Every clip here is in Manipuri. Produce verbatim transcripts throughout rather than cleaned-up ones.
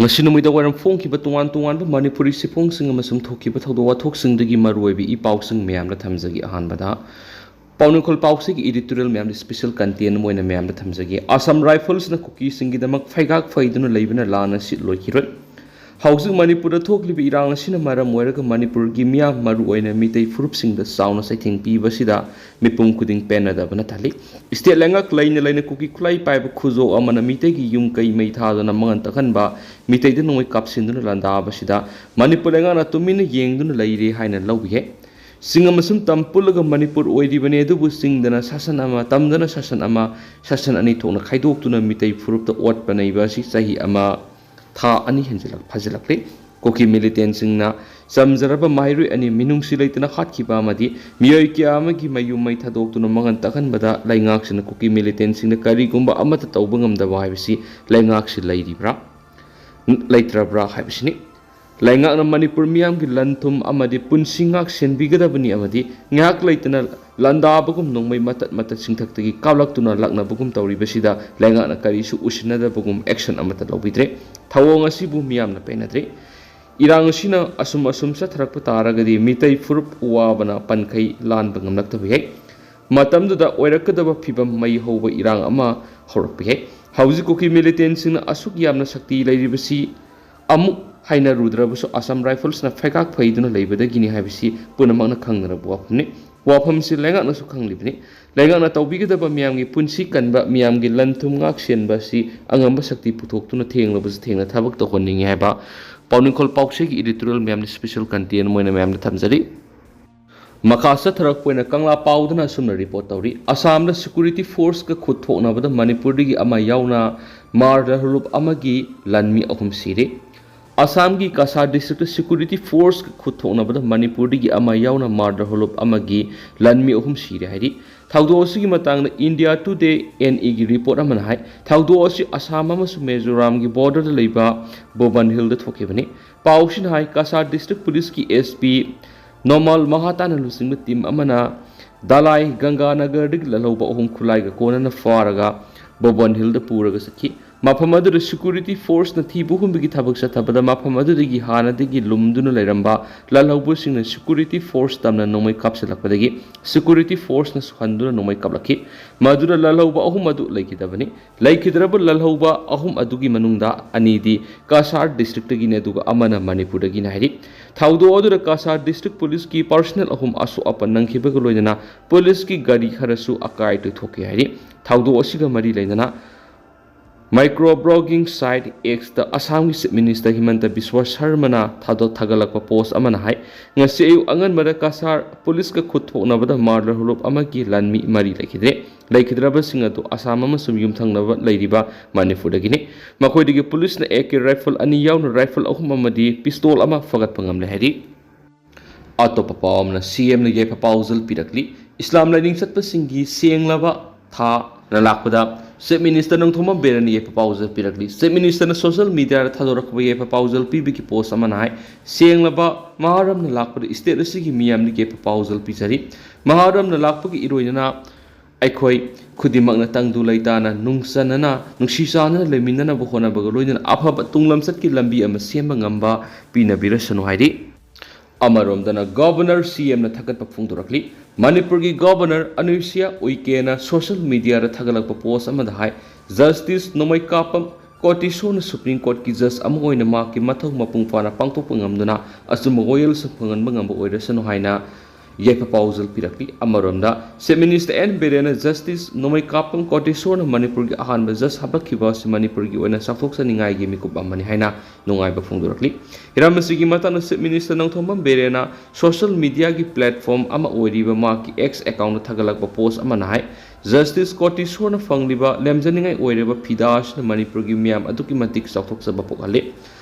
ꯉꯁꯤ ꯅꯨꯃꯤꯗꯥꯡ ꯋꯥꯏꯔꯝ ꯐꯣꯡꯈꯤꯕ ꯇꯣꯉꯥꯟ ꯇꯣꯉꯥꯟꯕ ꯃꯅꯤꯄꯨꯔꯤ ꯁꯤꯐꯣꯡꯁꯤꯡ ꯑꯃꯁꯨꯡ ꯊꯣꯛꯈꯤꯕ ꯊꯧꯗꯣꯛ ꯋꯥꯊꯣꯛꯁꯤꯡꯗꯒꯤ ꯃꯔꯨꯑꯣꯏꯕ ꯏ ꯄꯥꯎꯁꯤꯡ ꯃꯌꯥꯝꯗ ꯊꯝꯖꯒꯦ꯫ ꯑꯍꯥꯟꯕꯗ, ꯄꯥꯎꯅꯤꯡꯈꯣꯜ ꯄꯥꯎꯆꯦꯒꯤ editorial ꯃꯌꯥꯝꯗ special content ꯑꯃ ꯑꯣꯏꯅ ꯃꯌꯥꯝꯗ ꯊꯝꯖꯒꯦ꯫ ꯑꯁꯥꯝ ꯔꯥꯏꯐꯜꯁꯅ ꯀꯨꯀꯤꯁꯤꯡꯒꯤꯗꯃꯛ ꯐꯩꯒꯥꯛ ꯐꯩꯗꯨꯅ ꯂꯩꯕꯅ ꯂꯥꯟ ꯑꯁꯤ ꯂꯣꯏꯈꯤꯔꯣꯏ꯫ ꯍꯧꯖꯤꯛ ꯃꯅꯤꯄꯨꯔꯗ ꯊꯣꯛꯂꯤꯕ ꯏꯔꯥꯡ ꯑꯁꯤꯅ ꯃꯔꯝ ꯑꯣꯏꯔꯒ ꯃꯅꯤꯄꯨꯔꯒꯤ ꯃꯤꯌꯥꯝ, ꯃꯔꯨꯑꯣꯏꯅ ꯃꯤꯇꯩ ꯐꯨꯔꯨꯞꯁꯤꯡꯗ ꯆꯥꯎꯅ ꯆꯩꯊꯦꯡ ꯄꯤꯕꯁꯤꯗ ꯃꯤꯄꯨꯝ ꯈꯨꯗꯤꯡ ꯄꯦꯟꯅꯗꯕꯅ ꯊꯜꯂꯤ꯫ State ꯂꯩꯉꯥꯛ ꯂꯩꯅ ꯂꯩꯅ ꯀꯨꯀꯤ ꯈꯨꯠꯂꯥꯏ ꯄꯥꯏꯕ ꯈꯨꯖꯣꯞ ꯑꯃꯅ ꯃꯤꯇꯩꯒꯤ ꯌꯨꯝ ꯀꯩ ꯃꯩ ꯊꯥꯗꯨꯅ ꯃꯉꯥꯜ ꯇꯛꯍꯟꯕ, ꯃꯤꯇꯩꯗ ꯅꯣꯡꯃꯩ ꯀꯥꯞꯁꯤꯟꯗꯨꯅ ꯂꯥꯟꯗꯥꯕꯁꯤꯗ ꯃꯅꯤꯄꯨꯔ ꯂꯩꯉꯥꯛꯅ ꯇꯨꯃꯤꯟꯅ ꯌꯦꯡꯗꯨꯅ ꯂꯩꯔꯦ ꯍꯥꯏꯅ ꯂꯧꯕꯤꯈꯤ꯫ ꯆꯤꯡ ꯑꯃꯁꯨꯡ ꯇꯝ ꯄꯨꯜꯂꯒ ꯃꯅꯤꯄꯨꯔ ꯑꯣꯏꯔꯤꯕꯅꯤ, ꯑꯗꯨꯕꯨ ꯆꯤꯡꯗꯅ ꯁꯥꯁꯟ ꯑꯃ, ꯇꯝꯗꯅ ꯁꯥꯁꯟ ꯑꯃ, ꯁꯥꯁꯟ ꯑꯅꯤ ꯊꯣꯛꯅ ꯈꯥꯏꯗꯣꯛꯇꯨꯅ ꯃꯤꯇꯩ ꯐꯨꯔꯨꯞꯇ ꯑꯣꯠꯄ ꯅꯩꯕ ꯑꯁꯤ ꯆꯍꯤ ꯑꯃ ꯊꯥ ꯑꯅꯤ ꯍꯦꯟꯖꯤꯜꯂꯛ-, ꯐꯥꯖꯤꯜꯂꯛꯂꯦ꯫ ꯀꯨꯀꯤ militantꯁꯤꯡꯅ ꯆꯝꯖꯔꯕ ꯃꯍꯩꯔꯣꯏ ꯑꯅꯤ ꯃꯤꯅꯨꯡꯁꯤ ꯂꯩꯇꯅ ꯍꯥꯠꯈꯤꯕ ꯑꯃꯗꯤ ꯃꯤꯑꯣꯏ ꯀꯌꯥ ꯑꯃꯒꯤ ꯃꯌꯨꯝ ꯃꯩ ꯊꯥꯗꯣꯛꯇꯨꯅ ꯃꯉꯥꯜ ꯇꯛꯍꯟꯕꯗ ꯂꯩꯉꯥꯛꯁꯤꯅ ꯀꯨꯀꯤ militantꯁꯤꯡꯗ ꯀꯔꯤꯒꯨꯝꯕ ꯑꯃꯠꯇ ꯇꯧꯕ ꯉꯝꯗꯕ ꯍꯥꯏꯕꯁꯤ ꯂꯩꯉꯥꯛꯁꯤ ꯂꯩꯔꯤꯕ꯭ꯔꯥ? ꯂꯩꯇ꯭ꯔꯕ꯭ꯔꯥ ꯍꯥꯏꯕꯁꯤꯅꯤ꯫ ꯂꯩꯉꯥꯛꯅ ꯃꯅꯤꯄꯨꯔ ꯃꯤꯌꯥꯝꯒꯤ ꯂꯟ ꯊꯨꯝ ꯑꯃꯗꯤ ꯄꯨꯟꯁꯤ ꯉꯥꯛ ꯁꯦꯟꯕꯤꯒꯗꯕꯅꯤ ꯑꯃꯗꯤ ꯉꯥꯏꯍꯥꯛ ꯂꯩꯇꯅ ꯂꯥꯟꯗꯥꯕꯒꯨꯝ ꯅꯣꯡꯃꯩ ꯃꯇꯠ ꯃꯇꯠ ꯆꯤꯡꯊꯛꯇꯒꯤ ꯀꯥꯞꯂꯛꯇꯨꯅ ꯂꯥꯛꯅꯕꯒꯨꯝ ꯇꯧꯔꯤꯕꯁꯤꯗ ꯂꯩꯉꯥꯛꯅ ꯀꯔꯤꯁꯨ ꯎꯁꯤꯟꯅꯗꯕꯒꯨꯝ action ꯑꯃꯠꯇ ꯂꯧꯕꯤꯗ꯭ꯔꯦ꯫ ꯊꯧꯑꯣꯡ ꯑꯁꯤꯕꯨ ꯃꯤꯌꯥꯝꯅ ꯄꯦꯟꯅꯗ꯭ꯔꯦ꯫ ꯏꯔꯥꯡ ꯑꯁꯤꯅ ꯑꯁꯨꯝ ꯑꯁꯨꯝ ꯆꯠꯊꯔꯛꯄ ꯇꯥꯔꯒꯗꯤ ꯃꯤꯇꯩ ꯐꯨꯔꯨꯞ ꯑꯋꯥꯕꯅ ꯄꯟꯈꯩ ꯂꯥꯟꯕ ꯉꯝꯂꯛꯇꯕ ꯌꯥꯏ꯫ ꯃꯇꯝꯗꯨꯗ ꯑꯣꯏꯔꯛꯀꯗꯕ ꯐꯤꯕꯝ ꯃꯩ ꯍꯧꯕ ꯏꯔꯥꯡ ꯑꯃ ꯍꯧꯔꯛꯄ ꯌꯥꯏ꯫ ꯍꯧꯖꯤꯛ ꯀꯨꯀꯤ militantꯁꯤꯡꯅ ꯑꯁꯨꯛ ꯌꯥꯝꯅ ꯁꯛꯇꯤ ꯂꯩꯔꯤꯕꯁꯤ ꯑꯃꯨꯛ ꯍꯥꯏꯅꯔꯨꯗ꯭ꯔꯕꯁꯨ ꯑꯁꯥꯝ ꯔꯥꯏꯐꯜꯁꯅ ꯐꯩꯒꯥꯛ ꯐꯩꯗꯨꯅ ꯂꯩꯕꯗꯒꯤꯅꯤ ꯍꯥꯏꯕꯁꯤ ꯄꯨꯝꯅꯃꯛꯅ ꯈꯪꯅꯔꯕ ꯋꯥꯐꯝꯅꯤ꯫ ꯋꯥꯐꯝꯁꯤ ꯂꯩꯉꯥꯛꯅꯁꯨ ꯈꯪꯂꯤꯕꯅꯤ꯫ ꯂꯩꯉꯥꯛꯅ ꯇꯧꯕꯤꯒꯗꯕ ꯃꯤꯌꯥꯝꯒꯤ ꯄꯨꯟꯁꯤ ꯀꯟꯕ, ꯃꯤꯌꯥꯝꯒꯤ ꯂꯟ ꯊꯨꯝ ꯉꯥꯛ ꯁꯦꯟꯕ ꯑꯁꯤ ꯑꯉꯝꯕ ꯁꯛꯇꯤ ꯄꯨꯊꯣꯛꯇꯨꯅ ꯊꯦꯡꯂꯕꯁꯨ ꯊꯦꯡꯅ ꯊꯕꯛ ꯇꯧꯍꯟꯅꯤꯡꯉꯤ ꯍꯥꯏꯕ ꯄꯥꯎꯅꯤꯡꯈꯣꯜ ꯄꯥꯎꯆꯦꯒꯤ editorial ꯃꯌꯥꯝꯗ special content ꯑꯃ ꯑꯣꯏꯅ ꯃꯌꯥꯝꯗ ꯊꯝꯖꯔꯤ꯫ ꯃꯈꯥ ꯆꯠꯊꯔꯛꯄ ꯑꯣꯏꯅ ꯀꯪꯂꯥ ꯄꯥꯎꯗꯅ ꯑꯁꯨꯝꯅ report ꯇꯧꯔꯤ꯫ ꯑꯁꯥꯝꯗ security forceꯀ ꯈꯨꯠ ꯊꯣꯛꯅꯕꯗ ꯃꯅꯤꯄꯨꯔꯗꯒꯤ ꯑꯃ ꯌꯥꯎꯅ ꯃꯥꯔ ꯗꯔꯍꯨꯂꯨꯞ ꯑꯃꯒꯤ ꯂꯥꯟꯃꯤ ꯑꯍꯨꯝ ꯁꯤꯔꯦ꯫ ꯑꯁꯥꯝꯒꯤ ꯀꯁꯥꯔ districtꯇ security forceꯀ ꯈꯨꯠ ꯊꯣꯛꯅꯕꯗ ꯃꯅꯤꯄꯨꯔꯗꯒꯤ ꯑꯃ ꯌꯥꯎꯅ ꯃꯥꯔ ꯗꯔꯍꯨꯂꯨꯞ ꯑꯃꯒꯤ ꯂꯥꯟꯃꯤ ꯑꯍꯨꯝ ꯁꯤꯔꯦ ꯍꯥꯏꯔꯤ꯫ ꯊꯧꯗꯣꯛ ꯑꯁꯤꯒꯤ ꯃꯇꯥꯡꯗ India Today NEꯒꯤ report ꯑꯃꯅ ꯍꯥꯏ, ꯊꯧꯗꯣꯛ ꯑꯁꯤ ꯑꯁꯥꯝ ꯑꯃꯁꯨꯡ ꯃꯤꯖꯣꯔꯥꯝꯒꯤ borderꯗ ꯂꯩꯕ ꯕꯣꯕꯟ ꯍꯤꯜꯗ ꯊꯣꯛꯈꯤꯕꯅꯤ꯫ ꯄꯥꯎꯁꯤꯅ ꯍꯥꯏ, ꯀꯁꯥꯔ district policeꯀꯤ SP ꯅꯣꯃꯥꯜ ꯃꯍꯥꯇꯥꯅ ꯂꯨꯆꯤꯡꯕ team ꯑꯃꯅ ꯗꯂꯥꯏ ꯒꯪꯒꯥꯅꯒꯔꯗꯒꯤ ꯂꯥꯜꯍꯧꯕ ꯑꯍꯨꯝ ꯈꯨꯠꯂꯥꯏꯒ ꯀꯣꯟꯅꯅ ꯐꯥꯔꯒ ꯕꯣꯕꯟ ꯍꯤꯜꯗ ꯄꯨꯔꯒ ꯆꯠꯈꯤ꯫ ꯃꯐꯝ ꯑꯗꯨꯗ security forceꯅ ꯊꯤꯕ ꯍꯨꯝꯕꯒꯤ ꯊꯕꯛ ꯆꯠꯊꯕꯗ ꯃꯐꯝ ꯑꯗꯨꯗꯒꯤ ꯍꯥꯟꯅꯗꯒꯤ ꯂꯨꯝꯗꯨꯅ ꯂꯩꯔꯝꯕ ꯂꯥꯜꯍꯧꯕꯁꯤꯡꯅ security force ꯇꯝꯅ ꯅꯣꯡꯃꯩ ꯀꯥꯞꯁꯤꯜꯂꯛꯄꯗꯒꯤ security forceꯅ ꯁꯨꯍꯟꯗꯨꯅ ꯅꯣꯡꯃꯩ ꯀꯥꯞꯂꯛꯈꯤ꯫ ꯃꯗꯨꯗ ꯂꯥꯜꯍꯧꯕ ꯑꯍꯨꯝ ꯑꯗꯨ ꯂꯩꯈꯤꯗꯕꯅꯤ꯫ ꯂꯩꯈꯤꯗ꯭ꯔꯕ ꯂꯥꯜꯍꯧꯕ ꯑꯍꯨꯝ ꯑꯗꯨꯒꯤ ꯃꯅꯨꯡꯗ ꯑꯅꯤꯗꯤ ꯀꯁꯥꯔ districtꯗꯒꯤꯅꯤ, ꯑꯗꯨꯒ ꯑꯃꯅ ꯃꯅꯤꯄꯨꯔꯗꯒꯤꯅꯤ ꯍꯥꯏꯔꯤ꯫ ꯊꯧꯗꯣꯛ ꯑꯗꯨꯗ ꯀꯁꯥꯔ district policeꯀꯤ personnel ꯑꯍꯨꯝ ꯑꯁꯣꯛ ꯑꯄꯟ ꯅꯪꯈꯤꯕꯒ ꯂꯣꯏꯅꯅ policeꯀꯤ ꯒꯥꯔꯤ ꯈꯔꯁꯨ ꯑꯀꯥꯏ ꯇꯣꯏꯊꯣꯛꯈꯤ ꯍꯥꯏꯔꯤ꯫ ꯊꯧꯗꯣꯛ ꯑꯁꯤꯒ ꯃꯔꯤ ꯂꯩꯅꯅ micro blogging site Xꯇ ꯑꯁꯥꯝꯒꯤ Chief Minister ꯍꯤꯃꯟꯇ ꯕꯤꯁ꯭ꯋ ꯁꯔꯃꯅ ꯊꯥꯗꯣꯛ ꯊꯥꯒꯠꯂꯛꯄ post ꯑꯃꯅ ꯍꯥꯏ, ꯉꯁꯤ ꯑꯌꯨꯛ ꯑꯉꯟꯕꯗ ꯀꯁꯥꯔ policeꯀ ꯈꯨꯠ ꯊꯣꯛꯅꯕꯗ murder ꯍꯨꯂꯨꯞ ꯑꯃꯒꯤ ꯂꯥꯟꯃꯤ ꯃꯔꯤ ꯂꯩꯈꯤꯗ꯭ꯔꯦ꯫ ꯂꯩꯈꯤꯗ꯭ꯔꯕꯁꯤꯡ ꯑꯗꯨ ꯑꯁꯥꯝ ꯑꯃꯁꯨꯡ ꯌꯨꯝꯊꯪꯅꯕ ꯂꯩꯔꯤꯕ ꯃꯅꯤꯄꯨꯔꯗꯒꯤꯅꯤ꯫ ꯃꯈꯣꯏꯗꯒꯤ policeꯅ AK rifle ꯑꯅꯤ ꯌꯥꯎꯅ rifle ꯑꯍꯨꯝ ꯑꯃꯗꯤ pistol ꯑꯃ ꯐꯒꯠꯄ ꯉꯝꯂꯦ ꯍꯥꯏꯔꯤ꯫ ꯑꯇꯣꯞꯄ ꯄꯥꯎ ꯑꯃꯅ CMꯅ ꯌꯥꯏꯐ ꯄꯥꯎꯖꯦꯜ ꯄꯤꯔꯛꯂꯤ꯫ ꯏꯁꯂꯥꯝ ꯂꯥꯏꯅꯤꯡ ꯆꯠꯄꯁꯤꯡꯒꯤ ꯁꯦꯡꯂꯕ ꯊꯥꯅ ꯂꯥꯛꯄꯗ Chief Minister ꯅꯣꯡꯊꯣꯝꯕꯝ ꯕꯤꯔꯦꯟꯅ ꯌꯥꯏꯐ ꯄꯥꯎꯖꯦꯜ ꯄꯤꯔꯛꯂꯤ꯫ Chief Ministerꯅ social mediaꯗ ꯊꯥꯗꯣꯔꯛꯄ ꯌꯥꯏꯐ ꯄꯥꯎꯖꯦꯜ ꯄꯤꯕꯒꯤ post ꯑꯃꯅ ꯍꯥꯏ, ꯁꯦꯡꯂꯕ ꯃꯍꯥꯔꯝꯅ ꯂꯥꯛꯄꯗ state ꯑꯁꯤꯒꯤ ꯃꯤꯌꯥꯝꯅ ꯌꯥꯏꯐ ꯄꯥꯎꯖꯦꯜ ꯄꯤꯖꯔꯤ꯫ ꯃꯍꯥꯔꯝꯅ ꯂꯥꯛꯄꯒꯤ ꯏꯔꯣꯏꯅꯅ ꯑꯩꯈꯣꯏ ꯈꯨꯗꯤꯡꯃꯛꯅ ꯇꯪꯗꯨ ꯂꯩꯇꯥꯅ, ꯅꯨꯡꯁꯟꯅꯅ, ꯅꯨꯡꯁꯤ ꯆꯥꯟꯅꯅ ꯂꯩꯃꯤꯟꯅꯅꯕ ꯍꯣꯠꯅꯕꯒ ꯂꯣꯏꯅꯅ ꯑꯐꯕ ꯇꯨꯡꯂꯝꯆꯠꯀꯤ ꯂꯝꯕꯤ ꯑꯃ ꯁꯦꯝꯕ ꯉꯝꯕ ꯄꯤꯅꯕꯤꯔꯁꯅꯨ ꯍꯥꯏꯔꯤ꯫ ꯑꯃꯔꯣꯝꯗꯅ Governor CMꯅ ꯊꯥꯒꯠꯄ ꯐꯣꯡꯗꯣꯔꯛꯂꯤ꯫ ꯃꯅꯤꯄꯨꯔꯒꯤ Governor ꯑꯅꯨꯁꯨꯏꯌꯥ ꯎꯏꯀꯦꯅ social mediaꯗ ꯊꯥꯒꯠꯂꯛꯄ post ꯑꯃꯗ ꯍꯥꯏ, Justice ꯅꯣꯡꯃꯩꯀꯥꯄꯝ ꯀꯣꯇꯦꯁꯣꯔꯅ Supreme Courtꯀꯤ judge ꯑꯃ ꯑꯣꯏꯅ ꯃꯍꯥꯛꯀꯤ ꯃꯊꯧ ꯃꯄꯨꯡ ꯐꯥꯅ ꯄꯥꯡꯊꯣꯛꯄ ꯉꯝꯗꯨꯅ ꯑꯆꯨꯝꯕ ꯋꯥꯌꯦꯜꯁꯤꯡ ꯐꯪꯍꯟꯕ ꯉꯝꯕ ꯑꯣꯏꯔꯁꯅꯨ ꯍꯥꯏꯅ ꯌꯥꯏꯐ ꯄꯥꯎꯖꯦꯜ ꯄꯤꯔꯛꯂꯤ꯫ ꯑꯃꯔꯣꯝꯗ Chief Minister ꯑꯦꯟ ꯕꯤꯔꯦꯟꯅ Justice ꯅꯣꯡꯃꯩꯀꯥꯄꯝ ꯀꯣꯇꯦꯁꯣꯔꯅ ꯃꯅꯤꯄꯨꯔꯒꯤ ꯑꯍꯥꯟꯕ judge ꯍꯥꯞꯄꯛꯈꯤꯕ ꯑꯁꯤ ꯃꯅꯤꯄꯨꯔꯒꯤ ꯑꯣꯏꯅ ꯆꯥꯎꯊꯣꯛꯆꯅꯤꯡꯉꯥꯏꯒꯤ ꯃꯤꯀꯨꯞ ꯑꯃꯅꯤ ꯍꯥꯏꯅ ꯅꯨꯡꯉꯥꯏꯕ ꯐꯣꯡꯗꯣꯔꯛꯂꯤ꯫ ꯍꯤꯔꯝ ꯑꯁꯤꯒꯤ ꯃꯇꯥꯡꯗ Chief Minister Nongthombam ꯕꯤꯔꯦꯟꯅ social mediaꯒꯤ platform ꯑꯃ ꯑꯣꯏꯔꯤꯕ ꯃꯍꯥꯛꯀꯤ X accountꯇ ꯊꯥꯒꯠꯂꯛꯄ post ꯑꯃꯅ ꯍꯥꯏ, Justice ꯀꯣꯇꯦꯁꯣꯔꯅ ꯐꯪꯂꯤꯕ ꯂꯦꯝꯖꯅꯤꯡꯉꯥꯏ ꯑꯣꯏꯔꯕ ꯐꯤꯗꯥ ꯑꯁꯤꯅ ꯃꯅꯤꯄꯨꯔꯒꯤ ꯃꯤꯌꯥꯝ ꯑꯗꯨꯛꯀꯤ ꯃꯇꯤꯛ ꯆꯥꯎꯊꯣꯛꯆꯕ ꯄꯣꯛꯍꯜꯂꯤ꯫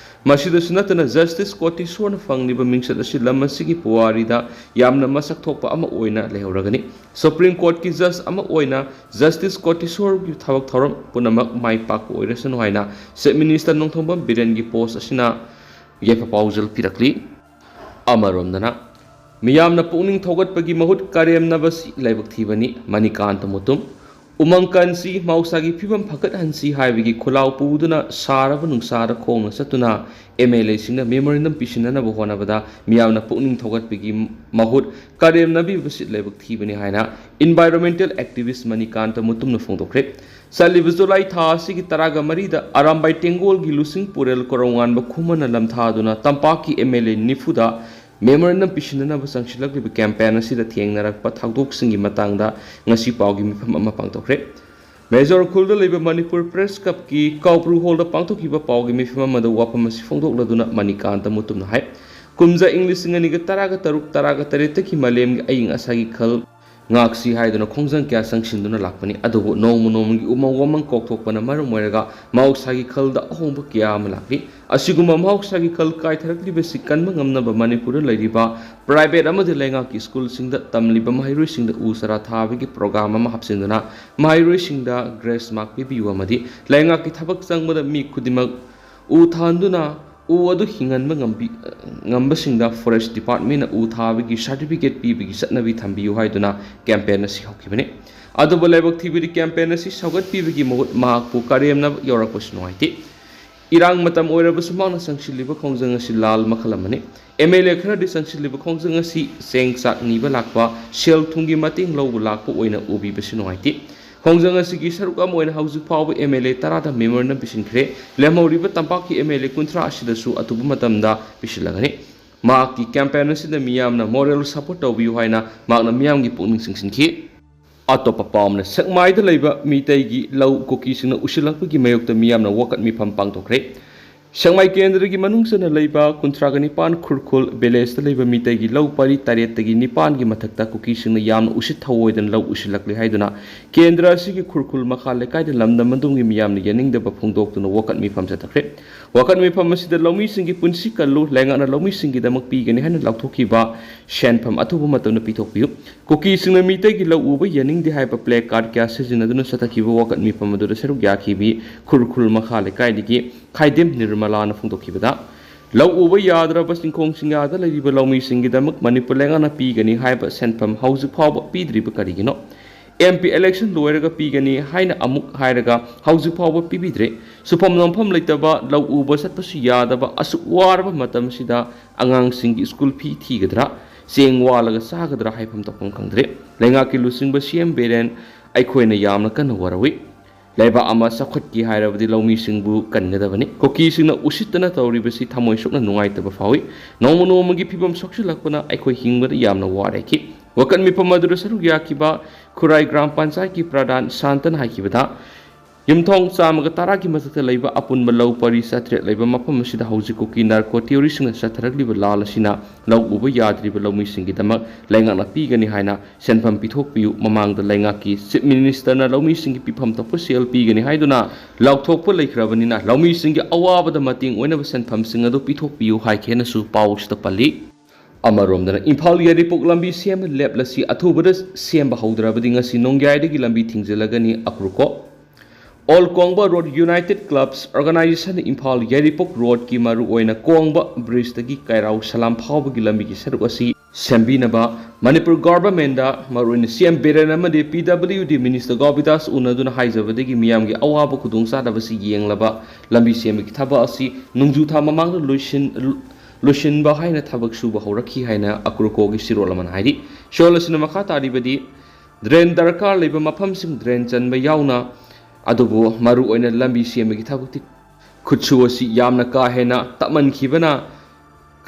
ꯃꯁꯤꯗꯁꯨ ꯅꯠꯇꯅ Justice ꯀꯣꯇꯦꯁꯣꯔꯅ ꯐꯪꯂꯤꯕ ꯃꯤꯡꯆꯠ ꯑꯁꯤ ꯂꯝ ꯑꯁꯤꯒꯤ ꯄꯨꯋꯥꯔꯤꯗ ꯌꯥꯝꯅ ꯃꯁꯛ ꯊꯣꯛꯄ ꯑꯃ ꯑꯣꯏꯅ ꯂꯩꯍꯧꯔꯒꯅꯤ꯫ Supreme Courtꯀꯤ judge ꯑꯃ ꯑꯣꯏꯅ Justice ꯀꯣꯇꯦꯁꯣꯔꯒꯤ ꯊꯕꯛ ꯊꯧꯔꯝ ꯄꯨꯝꯅꯃꯛ ꯃꯥꯏ ꯄꯥꯛꯄ ꯑꯣꯏꯔꯁꯅꯨ ꯍꯥꯏꯅ Chief Minister ꯅꯣꯡꯊꯣꯝꯕꯝ ꯕꯤꯔꯦꯟꯒꯤ post ꯑꯁꯤꯅ ꯌꯥꯏꯐ ꯄꯥꯎꯖꯦꯜ ꯄꯤꯔꯛꯂꯤ꯫ ꯑꯃꯔꯣꯝꯗꯅ ꯃꯤꯌꯥꯝꯅ ꯄꯨꯛꯅꯤꯡ ꯊꯧꯒꯠꯄꯒꯤ ꯃꯍꯨꯠ ꯀꯔꯦꯝꯅꯕꯁꯤ ꯂꯥꯏꯕꯛ ꯊꯤꯕꯅꯤ꯫ ꯃꯅꯤꯀꯥꯟꯇ ꯃꯨꯇꯨꯝ꯫ ꯎꯃꯪ ꯀꯟꯁꯤ, ꯃꯍꯧꯁꯥꯒꯤ ꯐꯤꯕꯝ ꯐꯒꯠꯍꯟꯁꯤ ꯍꯥꯏꯕꯒꯤ ꯈꯨꯜꯂꯥꯎ ꯄꯨꯗꯨꯅ ꯁꯥꯔꯕ ꯅꯨꯡꯁꯥꯗ ꯈꯣꯡꯅ ꯆꯠꯇꯨꯅ ꯑꯦꯝ ꯑꯦꯜ ꯑꯦꯁꯤꯡꯅ ꯃꯦꯃꯣꯔꯦꯟꯗꯝ ꯄꯤꯁꯤꯟꯅꯅꯕ ꯍꯣꯠꯅꯕꯗ ꯃꯤꯌꯥꯝꯅ ꯄꯨꯛꯅꯤꯡ ꯊꯧꯒꯠꯄꯒꯤ ꯃꯍꯨꯠ ꯀꯔꯦꯝꯅꯕꯤꯕꯁꯤ ꯂꯥꯏꯕꯛ ꯊꯤꯕꯅꯤ ꯍꯥꯏꯅ ꯏꯟꯚꯥꯏꯔꯣꯟꯃꯦꯟꯇꯦꯜ ꯑꯦꯛꯇꯤꯚꯤꯁ꯭ꯠ ꯃꯅꯤꯀꯥꯟꯇ ꯃꯨꯇꯨꯝꯅ ꯐꯣꯡꯗꯣꯛꯈ꯭ꯔꯦ꯫ ꯆꯠꯂꯤꯕ ꯖꯨꯂꯥꯏ ꯊꯥ ꯑꯁꯤꯒꯤ ꯇꯔꯥꯒ ꯃꯔꯤꯗ ꯑꯔꯥꯝꯕꯥꯏ ꯇꯦꯡꯒꯣꯜꯒꯤ ꯂꯨꯆꯤꯡ ꯄꯨꯔꯦꯜ ꯀꯣꯔꯧꯉꯥꯟꯕ ꯈꯨꯃꯟꯅ ꯂꯝꯊꯥꯗꯨꯅ ꯇꯝꯄꯥꯛꯀꯤ ꯑꯦꯝ ꯑꯦꯜ ꯑꯦ ꯅꯤꯐꯨꯗ ꯃꯦꯃꯣꯔꯦꯟꯗꯝ ꯄꯤꯁꯤꯟꯅꯅꯕ ꯆꯪꯁꯤꯜꯂꯛꯂꯤꯕ ꯀꯦꯝꯄꯦꯟ ꯑꯁꯤꯗ ꯊꯦꯡꯅꯔꯛꯄ ꯊꯧꯗꯣꯛꯁꯤꯡꯒꯤ ꯃꯇꯥꯡꯗ ꯉꯁꯤ ꯄꯥꯎꯒꯤ ꯃꯤꯐꯝ ꯑꯃ ꯄꯥꯡꯊꯣꯛꯈ꯭ꯔꯦ꯫ ꯃꯦꯖꯣꯔ ꯈꯨꯜꯗ ꯂꯩꯕ ꯃꯅꯤꯄꯨꯔ ꯄ꯭ꯔꯦꯁ ꯀ꯭ꯂꯕꯀꯤ ꯀꯥꯎꯕ꯭ꯔꯨ ꯍꯣꯜꯗ ꯄꯥꯡꯊꯣꯛꯈꯤꯕ ꯄꯥꯎꯒꯤ ꯃꯤꯐꯝ ꯑꯃꯗ ꯋꯥꯐꯝ ꯑꯁꯤ ꯐꯣꯡꯗꯣꯛꯂꯗꯨꯅ ꯃꯅꯤꯀꯥꯟꯇ ꯃꯨꯇꯨꯝꯅ ꯍꯥꯏ, ꯀꯨꯝꯖꯥ ꯏꯪ ꯂꯤꯁꯤꯡ ꯑꯅꯤꯒ ꯇꯔꯥꯒ ꯇꯔꯨꯛ ꯇꯔꯥꯒ ꯇꯔꯦꯠꯇꯒꯤ ꯃꯥꯂꯦꯝꯒꯤ ꯑꯏꯪ ꯑꯁꯥꯒꯤ ꯈꯜ ꯉꯥꯛꯁꯤ ꯍꯥꯏꯗꯨꯅ ꯈꯣꯡꯖꯪ ꯀꯌꯥ ꯆꯪꯁꯤꯟꯗꯨꯅ ꯂꯥꯛꯄꯅꯤ꯫ ꯑꯗꯨꯕꯨ ꯅꯣꯡꯃ ꯅꯣꯡꯃꯒꯤ ꯎꯃꯪ ꯋꯥꯃꯪ ꯀꯣꯛꯊꯣꯛꯄꯅ ꯃꯔꯝ ꯑꯣꯏꯔꯒ ꯃꯍꯧꯁꯥꯒꯤ ꯈꯜꯗ ꯑꯍꯣꯡꯕ ꯀꯌꯥ ꯑꯃ ꯂꯥꯛꯂꯤ꯫ ꯑꯁꯤꯒꯨꯝꯕ ꯃꯍꯧꯁꯥꯒꯤ ꯈꯜ ꯀꯥꯏꯊꯔꯛꯂꯤꯕꯁꯤ ꯀꯟꯕ ꯉꯝꯅꯕ ꯃꯅꯤꯄꯨꯔꯗ ꯂꯩꯔꯤꯕ ꯄ꯭ꯔꯥꯏꯚꯦꯠ ꯑꯃꯗꯤ ꯂꯩꯉꯥꯛꯀꯤ ꯁ꯭ꯀꯨꯜꯁꯤꯡꯗ ꯇꯝꯂꯤꯕ ꯃꯍꯩꯔꯣꯏꯁꯤꯡꯗ ꯎ ꯆꯥꯔꯥ ꯊꯥꯕꯒꯤ ꯄ꯭ꯔꯣꯒ꯭ꯔꯥꯝ ꯑꯃ ꯍꯥꯞꯆꯤꯟꯗꯨꯅ ꯃꯍꯩꯔꯣꯏꯁꯤꯡꯗ ꯒ꯭ꯔꯦꯁ ꯃꯥꯔꯛ ꯄꯤꯕꯤꯌꯨ ꯑꯃꯗꯤ ꯂꯩꯉꯥꯛꯀꯤ ꯊꯕꯛ ꯆꯪꯕꯗ ꯃꯤ ꯈꯨꯗꯤꯡꯃꯛ ꯎ ꯊꯥꯍꯟꯗꯨꯅ ꯎ ꯑꯗꯨ ꯍꯤꯡꯍꯟꯕ ꯉꯝꯕꯤ-, ꯉꯝꯕꯁꯤꯡꯗ ꯐꯣꯔꯦꯁ ꯗꯤꯄꯥꯔꯠꯃꯦꯟꯅ ꯎ ꯊꯥꯕꯒꯤ ꯁꯥꯔꯇꯤꯐꯤꯀꯦꯠ ꯄꯤꯕꯒꯤ ꯆꯠꯅꯕꯤ ꯊꯝꯕꯤꯌꯨ ꯍꯥꯏꯗꯨꯅ ꯀꯦꯝꯄꯦꯟ ꯑꯁꯤ ꯍꯧꯈꯤꯕꯅꯤ꯫ ꯑꯗꯨꯕꯨ ꯂꯥꯏꯕꯛ ꯊꯤꯕꯗꯤ ꯀꯦꯝꯄꯦꯟ ꯑꯁꯤ ꯁꯧꯒꯠꯄꯤꯕꯒꯤ ꯃꯍꯨꯠ ꯃꯍꯥꯛꯄꯨ ꯀꯔꯦꯝꯅꯕ ꯌꯧꯔꯛꯄꯁꯨ ꯅꯨꯡꯉꯥꯏꯇꯦ꯫ ꯏꯔꯥꯡ ꯃꯇꯝ ꯑꯣꯏꯔꯕꯁꯨ ꯃꯍꯥꯛꯅ ꯆꯪꯁꯤꯜꯂꯤꯕ ꯈꯣꯡꯖꯪ ꯑꯁꯤ ꯂꯥꯜ ꯃꯈꯜ ꯑꯃꯅꯤ꯫ ꯑꯦꯝ ꯑꯦꯜ ꯑꯦ ꯈꯔꯗꯤ ꯆꯪꯁꯤꯜꯂꯤꯕ ꯈꯣꯡꯖꯪ ꯑꯁꯤ ꯆꯦꯡ ꯆꯥꯛ ꯅꯤꯕ ꯂꯥꯛꯄ, ꯁꯦꯜ ꯊꯨꯝꯒꯤ ꯃꯇꯦꯡ ꯂꯧꯕ ꯂꯥꯛꯄ ꯑꯣꯏꯅ ꯎꯕꯤꯕꯁꯤ ꯅꯨꯡꯉꯥꯏꯇꯦ꯫ ꯈꯣꯡꯖꯪ ꯑꯁꯤꯒꯤ ꯁꯔꯨꯛ ꯑꯃ ꯑꯣꯏꯅ ꯍꯧꯖꯤꯛ ꯐꯥꯎꯕ ꯑꯦꯝ ꯑꯦꯜ ꯑꯦ ꯇꯔꯥꯗ ꯃꯦꯃꯣꯔꯦꯟꯗꯝ ꯄꯤꯁꯤꯟꯈ꯭ꯔꯦ꯫ ꯂꯦꯝꯍꯧꯔꯤꯕ ꯇꯝꯄꯥꯛꯀꯤ ꯑꯦꯝ ꯑꯦꯜ ꯑꯦ ꯀꯨꯟꯊ꯭ꯔꯥ ꯑꯁꯤꯗꯁꯨ ꯑꯊꯨꯕ ꯃꯇꯝꯗ ꯄꯤꯁꯤꯜꯂꯒꯅꯤ꯫ ꯃꯍꯥꯛꯀꯤ ꯀꯦꯝꯄꯦꯟ ꯑꯁꯤꯗ ꯃꯤꯌꯥꯝꯅ ꯃꯣꯔꯦꯜ ꯁꯄꯣꯔꯠ ꯇꯧꯕꯤꯌꯨ ꯍꯥꯏꯅ ꯃꯍꯥꯛꯅ ꯃꯤꯌꯥꯝꯒꯤ ꯄꯨꯛꯅꯤꯡ ꯆꯤꯡꯁꯤꯟꯈꯤ꯫ ꯑꯇꯣꯞꯄ ꯄꯥꯎ ꯑꯃꯅ, ꯁꯦꯛꯃꯥꯏꯗ ꯂꯩꯕ ꯃꯤꯇꯩꯒꯤ ꯂꯧ ꯀꯨꯀꯤꯁꯤꯡꯅ ꯎꯁꯤꯜꯂꯛꯄꯒꯤ ꯃꯥꯌꯣꯛꯇ ꯃꯤꯌꯥꯝꯅ ꯋꯥꯀꯠ ꯃꯤꯐꯝ ꯄꯥꯡꯊꯣꯛꯈ꯭ꯔꯦ꯫ ꯁꯦꯛꯃꯥꯏ ꯀꯦꯟꯗ꯭ꯔꯒꯤ ꯃꯅꯨꯡ ꯆꯟꯅ ꯂꯩꯕ ꯀꯨꯟꯊ꯭ꯔꯥꯒ ꯅꯤꯄꯥꯟ ꯈꯨꯔꯈꯨꯜ ꯚꯤꯂꯦꯖꯇ ꯂꯩꯕ ꯃꯤꯇꯩꯒꯤ ꯂꯧ ꯄꯔꯤ ꯇꯔꯦꯠꯇꯒꯤ ꯅꯤꯄꯥꯟꯒꯤ ꯃꯊꯛꯇ ꯀꯨꯀꯤꯁꯤꯡꯅ ꯌꯥꯝꯅ ꯎꯁꯤꯠ ꯊꯑꯣꯏꯗꯅ ꯂꯧ ꯎꯁꯤꯜꯂꯛꯂꯦ ꯍꯥꯏꯗꯨꯅ ꯀꯦꯟꯗ꯭ꯔ ꯑꯁꯤꯒꯤ ꯈꯨꯔꯈꯨꯜ ꯃꯈꯥ ꯂꯩꯀꯥꯏꯗ ꯂꯝꯗꯝ ꯑꯗꯨꯒꯤ ꯃꯤꯌꯥꯝꯅ ꯌꯥꯅꯤꯡꯗꯕ ꯐꯣꯡꯗꯣꯛꯇꯨꯅ ꯋꯥꯀꯠ ꯃꯤꯐꯝ ꯆꯠꯊꯈ꯭ꯔꯦ꯫ ꯋꯥꯀꯠ ꯃꯤꯐꯝ ꯑꯁꯤꯗ ꯂꯧꯃꯤꯁꯤꯡꯒꯤ ꯄꯨꯟꯁꯤ ꯀꯜꯂꯨ, ꯂꯩꯉꯥꯛꯅ ꯂꯧꯃꯤꯁꯤꯡꯒꯤꯗꯃꯛ ꯄꯤꯒꯅꯤ ꯍꯥꯏꯅ ꯂꯥꯎꯊꯣꯛꯈꯤꯕ ꯁꯦꯟꯐꯝ ꯑꯊꯨꯕ ꯃꯇꯝꯗ ꯄꯤꯊꯣꯛꯄꯤꯌꯨ꯫ ꯀꯨꯀꯤꯁꯤꯡꯅ ꯃꯤꯇꯩꯒꯤ ꯂꯧ ꯎꯕ ꯌꯥꯅꯤꯡꯗꯦ ꯍꯥꯏꯕ ꯄ꯭ꯂꯦ ꯀꯥꯔꯗ ꯀꯌꯥ ꯁꯤꯖꯤꯟꯅꯗꯨꯅ ꯆꯠꯊꯈꯤꯕ ꯋꯥꯀꯠ ꯃꯤꯐꯝ ꯑꯗꯨꯗ ꯁꯔꯨꯛ ꯌꯥꯈꯤꯕꯤ ꯈꯨꯔꯈꯨꯜ ꯃꯈꯥ ꯂꯩꯀꯥꯏꯗꯒꯤ ꯈꯥꯏꯗꯦꯝ ꯅꯤꯔꯃꯂꯥꯅ ꯐꯣꯡꯗꯣꯛꯈꯤꯕꯗ, ꯂꯧ ꯎꯕ ꯌꯥꯗ꯭ꯔꯕ ꯆꯤꯡꯈꯣꯡ ꯆꯤꯡꯌꯥꯗ ꯂꯩꯔꯤꯕ ꯂꯧꯃꯤꯁꯤꯡꯒꯤꯗꯃꯛ ꯃꯅꯤꯄꯨꯔ ꯂꯩꯉꯥꯛꯅ ꯄꯤꯒꯅꯤ ꯍꯥꯏꯕ ꯁꯦꯟꯐꯝ ꯍꯧꯖꯤꯛ ꯐꯥꯎꯕ ꯄꯤꯗ꯭ꯔꯤꯕ ꯀꯔꯤꯒꯤꯅꯣ? ꯑꯦꯝ ꯄꯤ ꯏꯂꯦꯛꯁꯟ ꯂꯣꯏꯔꯒ ꯄꯤꯒꯅꯤ ꯍꯥꯏꯅ ꯑꯃꯨꯛ ꯍꯥꯏꯔꯒ ꯍꯧꯖꯤꯛ ꯐꯥꯎꯕ ꯄꯤꯕꯤꯗ꯭ꯔꯦ꯫ ꯁꯨꯐꯝ ꯅꯣꯝꯐꯝ ꯂꯩꯇꯕ, ꯂꯧ ꯎꯕ ꯆꯠꯄꯁꯨ ꯌꯥꯗꯕ, ꯑꯁꯨꯛ ꯋꯥꯔꯕ ꯃꯇꯝꯁꯤꯗ ꯑꯉꯥꯡꯁꯤꯡꯒꯤ ꯁ꯭ꯀꯨꯜ ꯐꯤ ꯊꯤꯒꯗ꯭ꯔꯥ, ꯆꯦꯡ ꯋꯥꯜꯂꯒ ꯆꯥꯒꯗ꯭ꯔꯥ ꯍꯥꯏꯐꯝ ꯇꯧꯐꯝ ꯈꯪꯗ꯭ꯔꯦ꯫ ꯂꯩꯉꯥꯛꯀꯤ ꯂꯨꯆꯤꯡꯕ ꯁꯤ ꯑꯦꯝ ꯕꯤꯔꯦꯟ, ꯑꯩꯈꯣꯏꯅ ꯌꯥꯝꯅ ꯀꯟꯅ ꯋꯥꯔꯧꯏ꯫ ꯂꯩꯕꯥꯛ ꯑꯃ ꯆꯥꯎꯈꯠꯀꯦ ꯍꯥꯏꯔꯕꯗꯤ ꯂꯧꯃꯤꯁꯤꯡꯕꯨ ꯀꯟꯒꯗꯕꯅꯤ꯫ ꯀꯨꯀꯤꯁꯤꯡꯅ ꯎꯁꯤꯠꯇꯅ ꯇꯧꯔꯤꯕꯁꯤ ꯊꯃꯣꯏ ꯁꯣꯛꯅ ꯅꯨꯡꯉꯥꯏꯇꯕ ꯐꯥꯎꯏ꯫ ꯅꯣꯡꯃ ꯅꯣꯡꯃꯒꯤ ꯐꯤꯕꯝ ꯁꯣꯛꯆꯤꯜꯂꯛꯄꯅ ꯑꯩꯈꯣꯏ ꯍꯤꯡꯕꯗ ꯌꯥꯝꯅ ꯋꯥꯔꯦ ꯍꯥꯏꯈꯤ꯫ ꯋꯥꯀꯠ ꯃꯤꯐꯝ ꯑꯗꯨꯗ ꯁꯔꯨꯛ ꯌꯥꯈꯤꯕ ꯈꯨꯔꯥꯏ ꯒ꯭ꯔꯥꯝ ꯄꯟꯆꯥꯌꯠꯀꯤ ꯄ꯭ꯔꯙꯥꯟ ꯁꯥꯟꯇꯅ ꯍꯥꯏꯈꯤꯕꯗ, ꯌꯨꯝꯊꯣꯡ ꯆꯥꯝꯃꯒ ꯇꯔꯥꯒꯤ ꯃꯊꯛꯇ ꯂꯩꯕ ꯑꯄꯨꯟꯕ ꯂꯧ ꯄꯔꯤ ꯆꯥꯇ꯭ꯔꯦꯠ ꯂꯩꯕ ꯃꯐꯝ ꯑꯁꯤꯗ ꯍꯧꯖꯤꯛ ꯀꯨꯀꯤ ꯅꯥꯔꯀꯣ ꯇꯦꯔꯣꯔꯤꯁꯁꯤꯡꯅ ꯆꯠꯊꯔꯛꯂꯤꯕ ꯂꯥꯜ ꯑꯁꯤꯅ ꯂꯧ ꯎꯕ ꯌꯥꯗ꯭ꯔꯤꯕ ꯂꯧꯃꯤꯁꯤꯡꯒꯤꯗꯃꯛ ꯂꯩꯉꯥꯛꯅ ꯄꯤꯒꯅꯤ ꯍꯥꯏꯅ ꯁꯦꯟꯐꯝ ꯄꯤꯊꯣꯛꯄꯤꯌꯨ꯫ ꯃꯃꯥꯡꯗ ꯂꯩꯉꯥꯛꯀꯤ ꯆꯤꯐ ꯃꯤꯅꯤꯁꯇꯔꯅ ꯂꯧꯃꯤꯁꯤꯡꯒꯤ ꯄꯤꯐꯝ ꯊꯣꯛꯄ ꯁꯦꯜ ꯄꯤꯒꯅꯤ ꯍꯥꯏꯗꯨꯅ ꯂꯥꯎꯊꯣꯛꯄ ꯂꯩꯈ꯭ꯔꯕꯅꯤꯅ ꯂꯧꯃꯤꯁꯤꯡꯒꯤ ꯑꯋꯥꯕꯗ ꯃꯇꯦꯡ ꯑꯣꯏꯅꯕ ꯁꯦꯟꯐꯝꯁꯤꯡ ꯑꯗꯨ ꯄꯤꯊꯣꯛꯄꯤꯌꯨ ꯍꯥꯏꯈꯤ ꯍꯥꯏꯅꯁꯨ ꯄꯥꯎꯁꯤꯗ ꯄꯜꯂꯤ꯫ ꯑꯃꯔꯣꯝꯗꯅ ꯏꯝꯐꯥꯜ ꯌꯥꯏꯔꯤꯄꯣꯛ ꯂꯝꯕꯤ ꯁꯦꯝꯕ ꯂꯦꯞꯂꯁꯤ ꯑꯊꯨꯕꯗ ꯁꯦꯝꯕ ꯍꯧꯗ꯭ꯔꯕꯗꯤ ꯉꯁꯤ ꯅꯣꯡꯌꯥꯏꯗꯒꯤ ꯂꯝꯕꯤ ꯊꯤꯡꯖꯤꯜꯂꯒꯅꯤ ꯑꯀ꯭ꯔꯨꯀꯣ꯫ ꯑꯣꯜ ꯀꯣꯡꯕ ꯔꯣꯗ ꯌꯨꯅꯥꯏꯇꯦꯗ ꯀ꯭ꯂꯕꯁ ꯑꯣꯔꯒꯅꯥꯏꯖꯦꯁꯟꯅ ꯏꯝꯐꯥꯜ ꯌꯥꯏꯔꯤꯄꯣꯛ ꯔꯣꯗꯀꯤ ꯃꯔꯨꯑꯣꯏꯅ ꯀꯣꯡꯕ ꯕ꯭ꯔꯤꯖꯇꯒꯤ ꯀꯩꯔꯥꯎ ꯁꯂꯥꯝ ꯐꯥꯎꯕꯒꯤ ꯂꯝꯕꯤꯒꯤ ꯁꯔꯨꯛ ꯑꯁꯤ ꯁꯦꯝꯕꯤꯅꯕ ꯃꯅꯤꯄꯨꯔ ꯒꯣꯚꯔꯟꯃꯦꯟꯗ, ꯃꯔꯨꯑꯣꯏꯅ ꯁꯤ ꯑꯦꯝ ꯕꯤꯔꯦꯟ ꯑꯃꯗꯤ ꯄꯤ ꯗꯕ꯭ꯂꯤꯌꯨ ꯗꯤ ꯃꯤꯅꯤꯁꯇꯔ ꯒꯣꯕꯤꯗꯥꯁ ꯎꯅꯗꯨꯅ ꯍꯥꯏꯖꯕꯗꯒꯤ ꯃꯤꯌꯥꯝꯒꯤ ꯑꯋꯥꯕ ꯈꯨꯗꯣꯡꯆꯥꯗꯕꯁꯤ ꯌꯦꯡꯂꯕ ꯂꯝꯕꯤ ꯁꯦꯝꯕꯒꯤ ꯊꯕꯛ ꯑꯁꯤ ꯅꯣꯡꯖꯨ ꯊꯥ ꯃꯃꯥꯡꯗ ꯂꯣꯏꯁꯤꯟ-, ꯂꯣꯏꯁꯤꯟꯕ ꯍꯥꯏꯅ ꯊꯕꯛ ꯁꯨꯕ ꯍꯧꯔꯛꯈꯤ ꯍꯥꯏꯅ ꯑꯀ꯭ꯔꯨꯀꯣꯒꯤ ꯁꯤꯔꯣꯜ ꯑꯃꯅ ꯍꯥꯏꯔꯤ꯫ ꯁꯤꯔꯣꯜ ꯑꯁꯤꯅ ꯃꯈꯥ ꯇꯥꯔꯤꯕꯗꯤ, ꯗ꯭ꯔꯦꯟ ꯗꯔꯀꯥꯔ ꯂꯩꯕ ꯃꯐꯝꯁꯤꯡ ꯗ꯭ꯔꯦꯟ ꯆꯟꯕ ꯌꯥꯎꯅ, ꯑꯗꯨꯕꯨ ꯃꯔꯨꯑꯣꯏꯅ ꯂꯝꯕꯤ ꯁꯦꯝꯕꯒꯤ ꯊꯕꯛꯇꯤ ꯈꯨꯠꯁꯨ ꯑꯁꯤ ꯌꯥꯝꯅ ꯀꯥ ꯍꯦꯟꯅ ꯇꯞꯃꯟꯈꯤꯕꯅ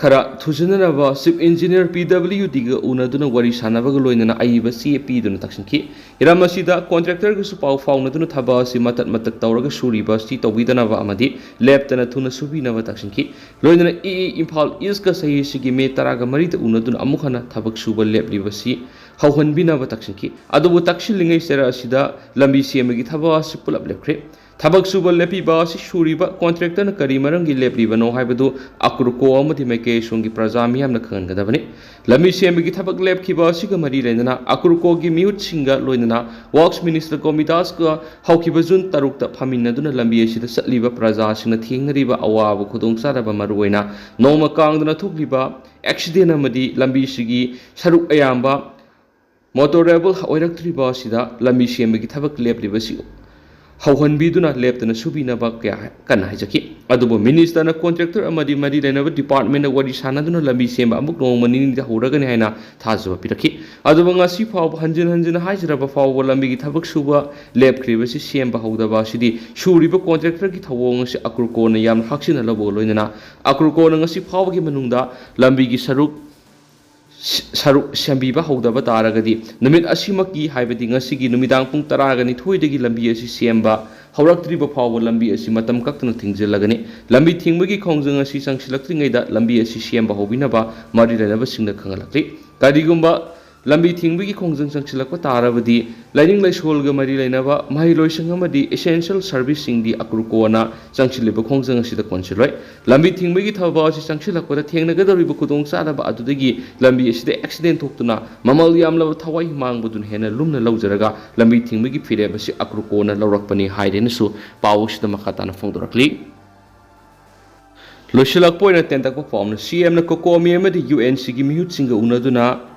ꯈꯔ ꯊꯨꯖꯤꯟꯅꯅꯕ ꯆꯤꯐ ꯏꯟꯖꯤꯅꯤꯌꯔ ꯄꯤ ꯗꯕ꯭ꯂꯤꯌꯨ ꯗꯤꯒ ꯎꯅꯗꯨꯅ ꯋꯥꯔꯤ ꯁꯥꯟꯅꯕꯒ ꯂꯣꯏꯅꯅ ꯑꯏꯕ ꯆꯦ ꯄꯤꯗꯨꯅ ꯇꯛꯁꯤꯟꯈꯤ꯫ ꯍꯤꯔꯝ ꯑꯁꯤꯗ ꯀꯣꯟꯇ꯭ꯔꯦꯛꯇꯔꯒꯁꯨ ꯄꯥꯎ ꯐꯥꯎꯅꯗꯨꯅ ꯊꯕꯛ ꯑꯁꯤ ꯃꯇꯠ ꯃꯇꯠ ꯇꯧꯔꯒ ꯁꯨꯔꯤꯕ ꯑꯁꯤ ꯇꯧꯕꯤꯗꯅꯕ ꯑꯃꯗꯤ ꯂꯦꯞꯇꯅ ꯊꯨꯅ ꯁꯨꯕꯤꯅꯕ ꯇꯛꯁꯤꯟꯈꯤ꯫ ꯂꯣꯏꯅꯅ ꯏ ꯏ ꯏꯝꯐꯥꯜ ꯏꯁꯀ ꯁꯍꯤꯁꯤꯒꯤ ꯃꯦ ꯇꯔꯥꯒ ꯃꯔꯤꯗ ꯎꯅꯗꯨꯅ ꯑꯃꯨꯛ ꯍꯟꯅ ꯊꯕꯛ ꯁꯨꯕ ꯂꯦꯞꯂꯤꯕꯁꯤ ꯍꯧꯍꯟꯕꯤꯅꯕ ꯇꯛꯁꯤꯟꯈꯤ꯫ ꯑꯗꯨꯕꯨ ꯇꯛꯁꯤꯜꯂꯤꯉꯩ ꯆꯔꯥ ꯑꯁꯤꯗ ꯂꯝꯕꯤ ꯁꯦꯝꯕꯒꯤ ꯊꯕꯛ ꯑꯁꯤ ꯄꯨꯂꯞ ꯂꯦꯞꯈ꯭ꯔꯦ꯫ ꯊꯕꯛ ꯁꯨꯕ ꯂꯦꯞꯄꯤꯕ ꯑꯁꯤ ꯁꯨꯔꯤꯕ ꯀꯣꯟꯇ꯭ꯔꯦꯛꯇꯔꯅ ꯀꯔꯤ ꯃꯔꯝꯒꯤ ꯂꯦꯞꯂꯤꯕꯅꯣ ꯍꯥꯏꯕꯗꯨ ꯑꯀ꯭ꯔꯨꯀꯣ ꯑꯃꯗꯤ ꯃꯥꯏꯀꯩ ꯑꯁꯣꯝꯒꯤ ꯄ꯭ꯔꯖꯥ ꯃꯤꯌꯥꯝꯅ ꯈꯪꯍꯟꯒꯗꯕꯅꯤ꯫ ꯂꯝꯕꯤ ꯁꯦꯝꯕꯒꯤ ꯊꯕꯛ ꯂꯦꯞꯈꯤꯕ ꯑꯁꯤꯒ ꯃꯔꯤ ꯂꯩꯅꯅ ꯑꯀ꯭ꯔꯨꯀꯣꯒꯤ ꯃꯤꯍꯨꯠꯁꯤꯡꯒ ꯂꯣꯏꯅꯅ ꯋꯥꯔꯛꯁ ꯃꯤꯅꯤꯁꯇꯔ ꯒꯣꯃꯤꯗꯥꯁꯀ ꯍꯧꯈꯤꯕ ꯖꯨꯟ ꯇꯔꯨꯛꯇ ꯐꯝꯃꯤꯟꯅꯗꯨꯅ ꯂꯝꯕꯤ ꯑꯁꯤꯗ ꯆꯠꯂꯤꯕ ꯄ꯭ꯔꯖꯥꯁꯤꯡꯅ ꯊꯦꯡꯅꯔꯤꯕ ꯑꯋꯥꯕ ꯈꯨꯗꯣꯡꯆꯥꯗꯕ, ꯃꯔꯨꯑꯣꯏꯅ ꯅꯣꯡꯃ ꯀꯥꯡꯗꯅ ꯊꯣꯛꯂꯤꯕ ꯑꯦꯛꯁꯤꯗꯦꯟ ꯑꯃꯗꯤ ꯂꯝꯕꯤꯁꯤꯒꯤ ꯁꯔꯨꯛ ꯑꯌꯥꯝꯕ ꯃꯣꯇꯣꯔꯦꯕꯜ ꯑꯣꯏꯔꯛꯇ꯭ꯔꯤꯕ ꯑꯁꯤꯗ ꯂꯝꯕꯤ ꯁꯦꯝꯕꯒꯤ ꯊꯕꯛ ꯂꯦꯞꯂꯤꯕꯁꯤ ꯍꯧꯍꯟꯕꯤꯗꯨꯅ ꯂꯦꯞꯇꯅ ꯁꯨꯕꯤꯅꯕ ꯀꯌꯥ ꯀꯟꯅ ꯍꯥꯏꯖꯈꯤ꯫ ꯑꯗꯨꯕꯨ ꯃꯤꯅꯤꯁꯇꯔꯅ ꯀꯣꯟꯇ꯭ꯔꯦꯛꯇꯔ ꯑꯃꯗꯤ ꯃꯔꯤ ꯂꯩꯅꯕ ꯗꯤꯄꯥꯔꯠꯃꯦꯟꯗ ꯋꯥꯔꯤ ꯁꯥꯟꯅꯗꯨꯅ ꯂꯝꯕꯤ ꯁꯦꯝꯕ ꯑꯃꯨꯛ ꯅꯣꯡꯃ ꯅꯤꯅꯤꯗ ꯍꯧꯔꯒꯅꯤ ꯍꯥꯏꯅ ꯊꯥꯖꯕ ꯄꯤꯔꯛꯈꯤ꯫ ꯑꯗꯨꯕꯨ ꯉꯁꯤ ꯐꯥꯎꯕ, ꯍꯟꯖꯤꯟ ꯍꯟꯖꯤꯟ ꯍꯥꯏꯖꯔꯕ ꯐꯥꯎꯕ, ꯂꯝꯕꯤꯒꯤ ꯊꯕꯛ ꯁꯨꯕ ꯂꯦꯞꯈ꯭ꯔꯤꯕꯁꯤ ꯁꯦꯝꯕ ꯍꯧꯗꯕ ꯑꯁꯤꯗꯤ ꯁꯨꯔꯤꯕ ꯀꯣꯟꯇ꯭ꯔꯦꯛꯇꯔꯒꯤ ꯊꯧꯑꯣꯡ ꯑꯁꯤ ꯑꯀ꯭ꯔꯨꯀꯣꯅ ꯌꯥꯝꯅ ꯍꯛꯆꯤꯟꯅ ꯂꯧꯕꯒ ꯂꯣꯏꯅꯅ ꯑꯀ꯭ꯔꯨꯀꯣꯅ ꯉꯁꯤ ꯐꯥꯎꯕꯒꯤ ꯃꯅꯨꯡꯗ ꯂꯝꯕꯤꯒꯤ ꯁꯔꯨꯛ ꯁꯔꯨꯛ ꯁꯦꯝꯕꯤꯕ ꯍꯧꯗꯕ ꯇꯥꯔꯒꯗꯤ, ꯅꯨꯃꯤꯠ ꯑꯁꯤꯃꯛꯀꯤ, ꯍꯥꯏꯕꯗꯤ ꯉꯁꯤꯒꯤ ꯅꯨꯃꯤꯗꯥꯡ ꯄꯨꯡ ꯇꯔꯥꯒ ꯅꯤꯊꯣꯏꯗꯒꯤ ꯂꯝꯕꯤ ꯑꯁꯤ ꯁꯦꯝꯕ ꯍꯧꯔꯛꯇ꯭ꯔꯤꯕ ꯐꯥꯎꯕ ꯂꯝꯕꯤ ꯑꯁꯤ ꯃꯇꯝ ꯀꯛꯇꯅ ꯊꯤꯡꯖꯤꯜꯂꯒꯅꯤ꯫ ꯂꯝꯕꯤ ꯊꯤꯡꯕꯒꯤ ꯈꯣꯡꯖꯪ ꯑꯁꯤ ꯆꯪꯁꯤꯜꯂꯛꯇ꯭ꯔꯤꯉꯩꯗ ꯂꯝꯕꯤ ꯑꯁꯤ ꯁꯦꯝꯕ ꯍꯧꯕꯤꯅꯕ ꯃꯔꯤ ꯂꯩꯅꯕꯁꯤꯡꯅ ꯈꯪꯍꯜꯂꯛꯂꯤ꯫ ꯀꯔꯤꯒꯨꯝꯕ ꯂꯝꯕꯤ ꯊꯤꯡꯕꯒꯤ ꯈꯣꯡꯖꯪ ꯆꯪꯁꯤꯜꯂꯛꯄ ꯇꯥꯔꯕꯗꯤ, ꯂꯥꯏꯅꯤꯡ ꯂꯥꯏꯁꯣꯜꯒ ꯃꯔꯤ ꯂꯩꯅꯕ ꯃꯍꯩꯂꯣꯏꯁꯪ ꯑꯃꯗꯤ essential serviceꯁꯤꯡꯗꯤ ꯑꯀ꯭ꯔꯨꯀꯣꯅ ꯆꯪꯁꯤꯜꯂꯤꯕ ꯈꯣꯡꯖꯪ ꯑꯁꯤꯗ ꯀꯣꯟꯁꯤꯜꯂꯣꯏ꯫ ꯂꯝꯕꯤ ꯊꯤꯡꯕꯒꯤ ꯊꯕꯛ ꯑꯁꯤ ꯆꯪꯁꯤꯜꯂꯛꯄꯗ ꯊꯦꯡꯅꯒꯗꯧꯔꯤꯕ ꯈꯨꯗꯣꯡꯆꯥꯗꯕ ꯑꯗꯨꯗꯒꯤ ꯂꯝꯕꯤ ꯑꯁꯤꯗ ꯑꯦꯛꯁꯤꯗꯦꯟ ꯊꯣꯛꯇꯨꯅ ꯃꯃꯜ ꯌꯥꯝꯂꯕ ꯊꯋꯥꯏ ꯃꯥꯡꯕꯗꯨꯅ ꯍꯦꯟꯅ ꯂꯨꯝꯅ ꯂꯧꯖꯔꯒ ꯂꯝꯕꯤ ꯊꯤꯡꯕꯒꯤ ꯐꯤꯔꯦꯞ ꯑꯁꯤ ꯑꯀ꯭ꯔꯨꯀꯣꯅ ꯂꯧꯔꯛꯄꯅꯤ ꯍꯥꯏꯔꯦꯅꯁꯨ ꯄꯥꯎ ꯑꯁꯤꯗ ꯃꯈꯥ ꯇꯥꯅ ꯐꯣꯡꯗꯣꯔꯛꯂꯤ꯫ ꯂꯣꯏꯁꯤꯜꯂꯛꯄ ꯑꯣꯏꯅ ꯇꯦꯟꯇꯛꯄ ꯄꯥꯎ ꯑꯃꯅ, ꯁꯤ ꯑꯦꯝꯅ ꯀꯣꯀꯣꯃꯤ ꯑꯃꯗꯤ ꯌꯨ ꯑꯦꯟ ꯁꯤꯒꯤ ꯃꯤꯍꯨꯠꯁꯤꯡꯒ ꯎꯅꯗꯨꯅ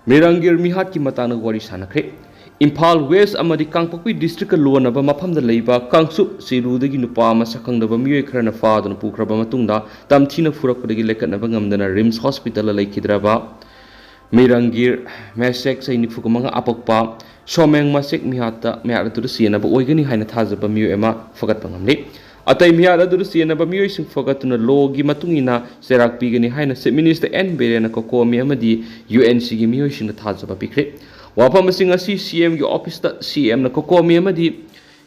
ꯃꯤꯔꯪꯒꯤꯔ ꯃꯤꯍꯥꯠꯀꯤ ꯃꯇꯥꯡꯗ ꯋꯥꯔꯤ ꯁꯥꯟꯅꯈ꯭ꯔꯦ꯫ ꯏꯝꯐꯥꯜ ꯋꯦꯁ ꯑꯃꯗꯤ ꯀꯥꯡꯄꯣꯛꯄꯤ ꯗꯤꯁꯇ꯭ꯔꯤꯛꯀ ꯂꯣꯟꯅꯕ ꯃꯐꯝꯗ ꯂꯩꯕ ꯀꯥꯡꯆꯨꯞ ꯆꯤꯔꯨꯗꯒꯤ ꯅꯨꯄꯥ ꯃꯁꯛ ꯈꯪꯗꯕ ꯃꯤꯑꯣꯏ ꯈꯔꯅ ꯐꯥꯗꯨꯅ ꯄꯨꯈ꯭ꯔꯕ ꯃꯇꯨꯡꯗ ꯇꯝꯊꯤꯅ ꯐꯨꯔꯛꯄꯗꯒꯤ ꯂꯦꯡꯈꯠꯅꯕ ꯉꯝꯗꯅ ꯔꯤꯝꯁ ꯍꯣꯁꯄꯤꯇꯥꯜꯗ ꯂꯩꯈꯤꯗ꯭ꯔꯕ ꯃꯤꯔꯪꯒꯤꯔ ꯃꯦꯁꯦꯛ, ꯆꯍꯤ ꯅꯤꯐꯨꯒ ꯃꯉꯥ, ꯑꯄꯣꯛꯄ ꯁꯣꯃꯦꯡ ꯃꯁꯦꯛ ꯃꯤꯍꯥꯠꯇ, ꯃꯤꯍꯥꯠ ꯑꯗꯨꯗ ꯆꯦꯟꯅꯕ ꯑꯣꯏꯒꯅꯤ ꯍꯥꯏꯅ ꯊꯥꯖꯕ ꯃꯤꯑꯣꯏ ꯑꯃ ꯐꯒꯠꯄ ꯉꯝꯂꯤ꯫ ꯑꯇꯩ ꯃꯤꯍꯥꯠ ꯑꯗꯨꯗ ꯆꯦꯟꯅꯕ ꯃꯤꯑꯣꯏꯁꯤꯡ ꯐꯒꯠꯇꯨꯅ ꯂꯣꯒꯤ ꯃꯇꯨꯡ ꯏꯟꯅ ꯆꯩꯔꯥꯛ ꯄꯤꯒꯅꯤ ꯍꯥꯏꯅ ꯆꯤꯐ ꯃꯤꯅꯤꯁꯇꯔ ꯑꯦꯟ ꯕꯤꯔꯦꯟꯅ ꯀꯣꯀꯣꯃꯤ ꯑꯃꯗꯤ ꯌꯨ ꯑꯦꯟ ꯁꯤꯒꯤ ꯃꯤꯑꯣꯏꯁꯤꯡꯗ ꯊꯥꯖꯕ ꯄꯤꯈ꯭ꯔꯦ꯫ ꯋꯥꯐꯝ ꯑꯁꯤ ꯉꯁꯤ ꯁꯤ ꯑꯦꯝꯒꯤ ꯑꯣꯐꯤꯁꯇ ꯁꯤ ꯑꯦꯝꯅ ꯀꯣꯀꯣꯃꯤ ꯑꯃꯗꯤ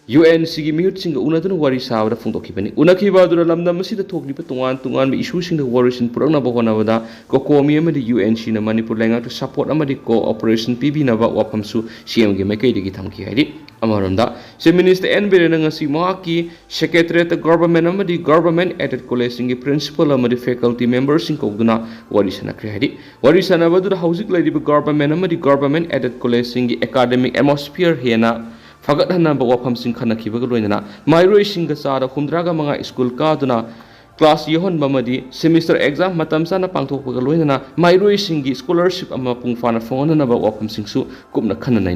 ꯌꯨ ꯑꯦꯟ ꯁꯤꯒꯤ ꯃꯤꯍꯨꯠꯁꯤꯡꯒ ꯎꯅꯗꯨꯅ ꯋꯥꯔꯤ ꯁꯥꯕꯗ ꯐꯣꯡꯗꯣꯛꯈꯤꯕꯅꯤ꯫ ꯎꯅꯈꯤꯕ ꯑꯗꯨꯗ ꯂꯝꯗꯝ ꯑꯁꯤꯗ ꯊꯣꯛꯂꯤꯕ ꯇꯣꯉꯥꯟ ꯇꯣꯉꯥꯟꯕ ꯏꯁꯨꯁꯤꯡꯗ ꯋꯥꯔꯣꯏꯁꯤꯟ ꯄꯨꯔꯛꯅꯕ ꯍꯣꯠꯅꯕꯗ ꯀꯣꯀꯣꯃꯤ ꯑꯃꯗꯤ ꯌꯨ ꯑꯦꯟ ꯁꯤꯅ ꯃꯅꯤꯄꯨꯔ ꯂꯩꯉꯥꯛꯇ ꯁꯄꯣꯔꯠ ꯑꯃꯗꯤ ꯀꯣꯑꯣꯄꯔꯦꯁꯟ ꯄꯤꯕꯤꯅꯕ ꯋꯥꯐꯝꯁꯨ ꯁꯤ ꯑꯦꯝꯒꯤ ꯃꯥꯏꯀꯩꯗꯒꯤ ꯊꯝꯈꯤ ꯍꯥꯏꯔꯤ꯫ ꯑꯃꯔꯣꯝꯗ, ꯆꯤꯐ ꯃꯤꯅꯤꯁꯇꯔ ꯑꯦꯟ ꯕꯤꯔꯦꯟꯅ ꯉꯁꯤ ꯃꯍꯥꯛꯀꯤ ꯁꯦꯀ꯭ꯔꯦꯇꯔꯤꯌꯦꯠꯇ ꯒꯚꯔꯟꯃꯦꯟꯠ ꯑꯃꯗꯤ ꯒꯚꯔꯟꯃꯦꯟꯠ ꯑꯦꯗꯦꯗ ꯀꯣꯂꯦꯖꯁꯤꯡꯒꯤ ꯄ꯭ꯔꯤꯟꯁꯤꯄꯥꯜ ꯑꯃꯗꯤ ꯐꯦꯀꯜꯇꯤ ꯃꯦꯝꯕꯔꯁꯤꯡ ꯀꯧꯗꯨꯅ ꯋꯥꯔꯤ ꯁꯥꯟꯅꯈ꯭ꯔꯦ ꯍꯥꯏꯔꯤ꯫ ꯋꯥꯔꯤ ꯁꯥꯟꯅꯕ ꯑꯗꯨꯗ ꯍꯧꯖꯤꯛ ꯂꯩꯔꯤꯕ ꯒꯚꯔꯟꯃꯦꯟꯠ ꯑꯃꯗꯤ ꯒꯚꯔꯟꯃꯦꯟꯠ ꯑꯦꯗꯦꯗ ꯀꯣꯂꯦꯖꯁꯤꯡꯒꯤ ꯑꯦꯀꯥꯗꯃꯤꯛ ꯑꯦꯠꯃꯣꯁꯐꯤꯌꯔ ꯍꯦꯟꯅ ꯐꯒꯠꯍꯟꯅꯕ ꯋꯥꯐꯝꯁꯤꯡ ꯈꯟꯅꯈꯤꯕꯒ ꯂꯣꯏꯅꯅ ꯃꯍꯩꯔꯣꯏꯁꯤꯡꯒ ꯆꯥꯗ ꯍꯨꯝꯗ꯭ꯔꯥꯒ ꯃꯉꯥ ꯁ꯭ꯀꯨꯜ ꯀꯥꯗꯨꯅ class ꯌꯥꯎꯍꯟꯕ ꯑꯃꯗꯤ semester exam ꯃꯇꯝ ꯆꯥꯅ ꯄꯥꯡꯊꯣꯛꯄꯒ ꯂꯣꯏꯅꯅ ꯃꯍꯩꯔꯣꯏꯁꯤꯡꯒꯤ scholarship ꯑꯃ ꯃꯄꯨꯡ ꯐꯥꯅ ꯐꯪꯍꯟꯅꯅꯕ ꯋꯥꯐꯝꯁꯤꯡꯁꯨ ꯀꯨꯞꯅ ꯈꯟꯅ ꯅꯩꯅꯩ꯫